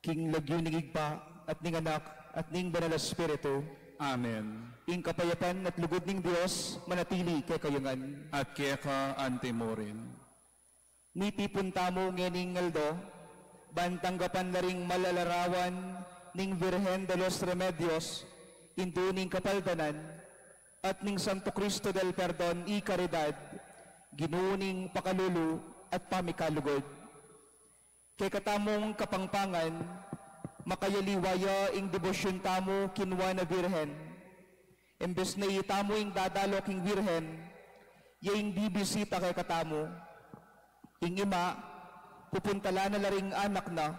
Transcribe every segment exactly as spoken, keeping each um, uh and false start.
King lagyu ning Ibpa, at ning Anak, at ning Banal a Espiritu. Amen. Ing kapayapan at lugud ning Dios manatili kekayu ngan. At keka antimurin. Mitipun tamu ngening aldo, ban tanggapan la ring mal a larawan ning Virgen de los Remedios, indu ning kapaldanan, at ning Santo Cristo del Perdon y Caridad, Ginu ning pakalulu at pamikalugud. Kekatamung Kapampangan, makayaliwa ya ing debosyun tamu king Nuan a Virgen. Imbes na itamu ing dadalo king Virgen, ya ing bibisita kekatamu. Ing ima, pupuntalan na la ring anak na.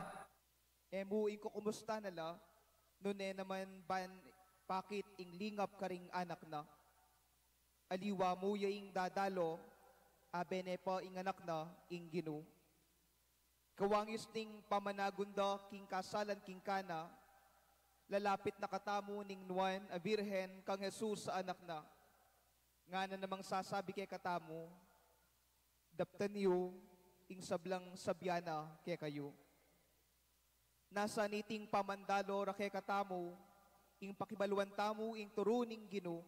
E mu ing kukumusta na la, nune naman ban pakit ing lingap karing anak na. Aliwa mu ya ing dadalo, abe ne pa ing anak na, ing Ginu. Kawangis ning pamanagun da king kasalan king Cana, lalapit na katamu ning Nuan a Virgen kang Jesus a anak na. Ngana namang sasabi kekatamu, daptan yu ing sablang sabian na kekayu. Nasa niting pamandalo ra kekatamu, ing pakibaluan tamu ing turu ning Ginu,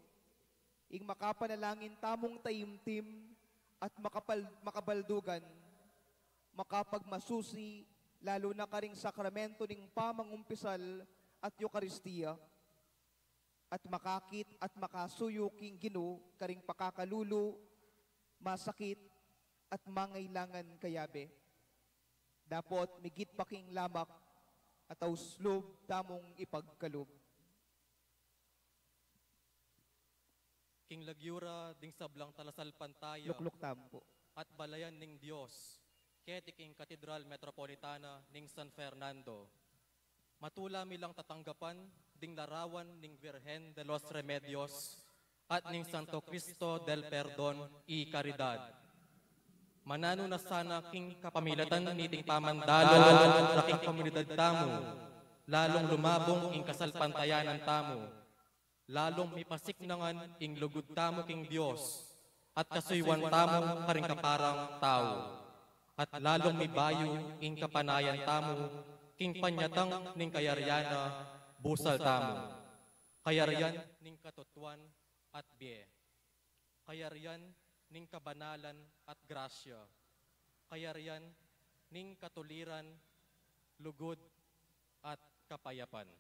ing makapanalangin tamung taimtim at makapal-, makabaldugan, makapagmasusi, lalu na karing sakramento ning pamangumpisal at Eukaristia, at makakit at makasuyu king Ginu karing pakakalulu, masakit, at mangailangan kayabe. Dapot migit pa king lamak at aus lub tamung ipagkalub. King lagyu ra ding sablang talasalpantaya Lukluk tamu pu. At balayan ning Dios, keti king Katedral Metropolitana ning San Fernando. Matula mi lang tatanggapan ding larawan ning Virgen de los Remedios at ning Santo Cristo del Perdon y Caridad. Mananu na sana king kapamilatan niting pamandalo ra king komunidad tamu, lalung lumabung ing kasalpantayanan tamu, lalung mipasiknangan ing lugud tamu king Dios, at kasuyuan tamu karing kaparang tau, at lalung mibayu ing kapanayan tamu king panyatang ning kayarian na busal tamu, kayarian ning katutuan at bie, kayarian ning kabanalan at grasya, kayarian ning katuliran, lugud, at kapayapan.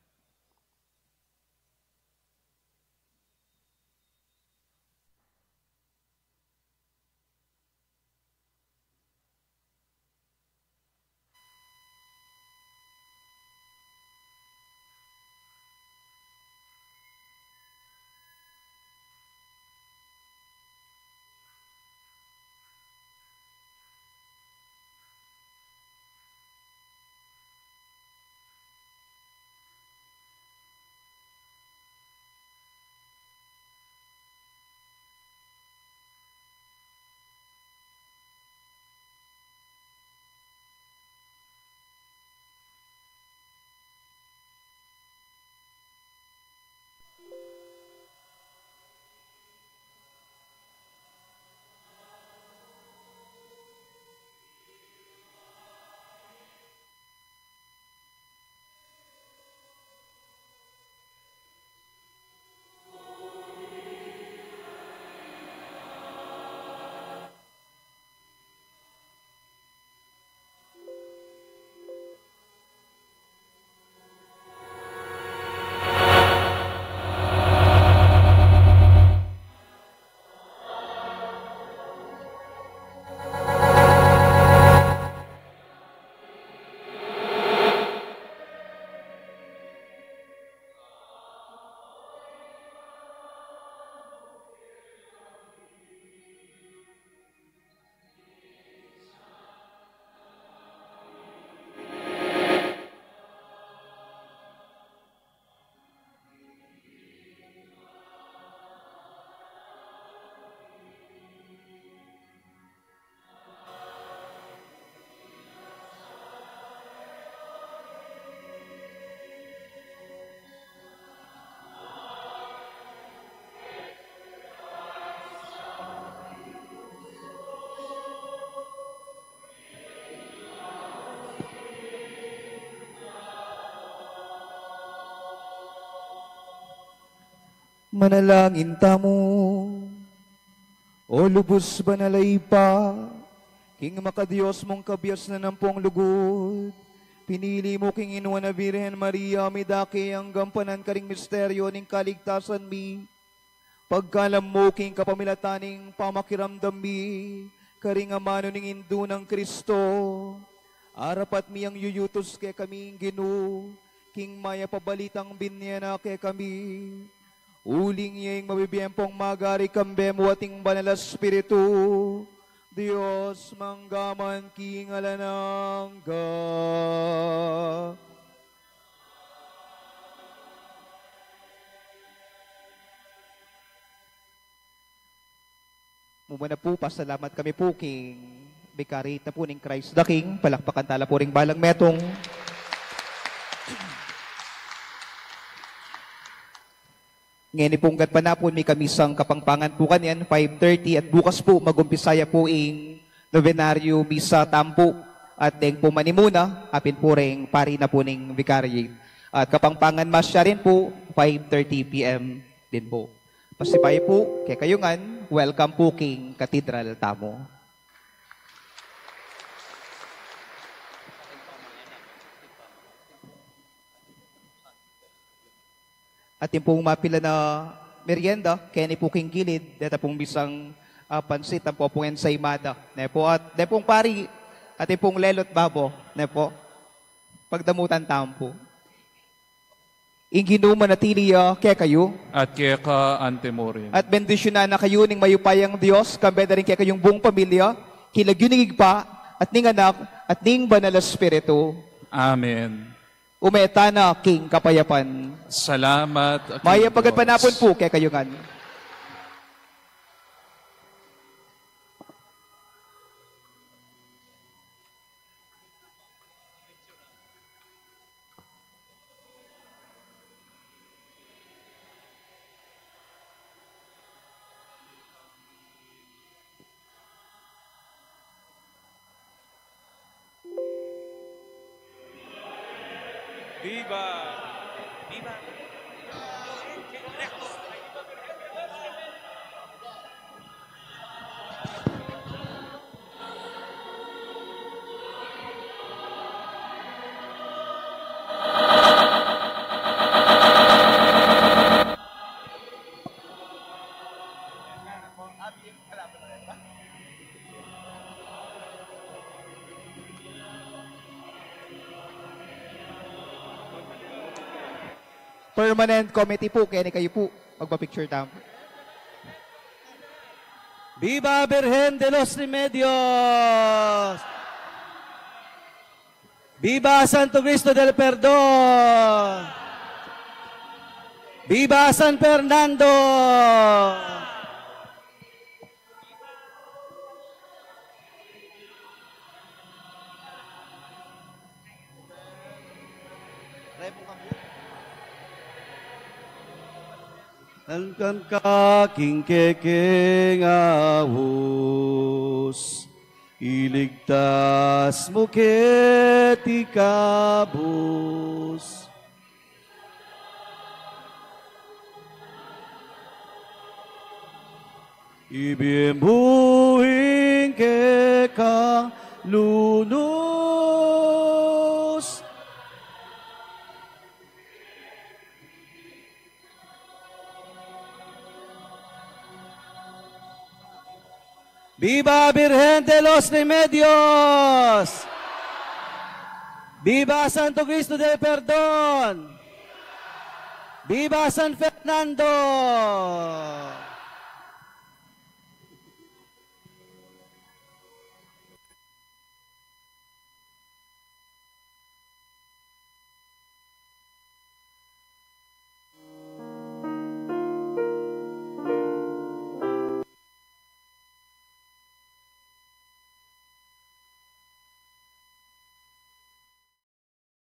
Manalangin tamu. O lubus banal a Ibpa, king makaDios mung kabiasnan ampong lugud, pinili mu king Nuan a Birhen Maria, midake yang gampanan karing misteryo ning kaligtasan mi. Pagkalam mu king kapamilatan ning pamakiramdam mi karing amanu ning Indu nang Kristo, arapat mi yang yuyutus kekami ing Ginu, king mayap a balitang binie na kekami. Uling iya ing mabibie ampong magari kambe mu at ing Banal a Espiritu, Dios mangga man king alang angga. Mumuna pu, pasalamat kami pu king Vicariate na pu ning Christ the King. Palakpakan tala pu ring balang metung. Ngeni pung gatpanapun, mika misang Kapampangan pu kanyan, five thirty, at bukas pu mag-umpisa ya pu ing nobenaryo misa tamu pu, at deng pu manimuna, apin pu reng pari na pu ning Vicariate. At Kapampangan Mass ya rin pu, five thirty P M din pu. Pasibayu pu kekayu ngan, welcome pu king Cathedral tamu. Atin pung mapilan a merienda keni pu king gilid, deta pung misang, ah, pansit ampo pung ensaymada, ne pu, at deng pung pari, atin pung lelot babo, ne pu. Pagdamutan tamu pu. Ing Ginu manatili ya kekayu. At keka antimurin. At bendisyunan na kayu ning mayupayang Dios, kambe na rin kekayung buung pamilya, king lagyu ning Ibpa, at ning Anak, at ning Banal a Espiritu. Amen. Ume tana king kapayapan. Salamat. Mayap a gatpanapun pu kekayu ngan. Viva! Viva! Permanent committee pu, keni kayu pu. Magpa-picture tamu. Viva Virgen de los Remedios! Viva Santo Cristo del Perdon! Viva San Fernando! Nanu ka king kekeng aus, iligtas mu keti kabus. Ibie mu ing kekang lunus. Viva Virgen de los Remedios! Viva Santo Cristo del Perdon! Viva San Fernando!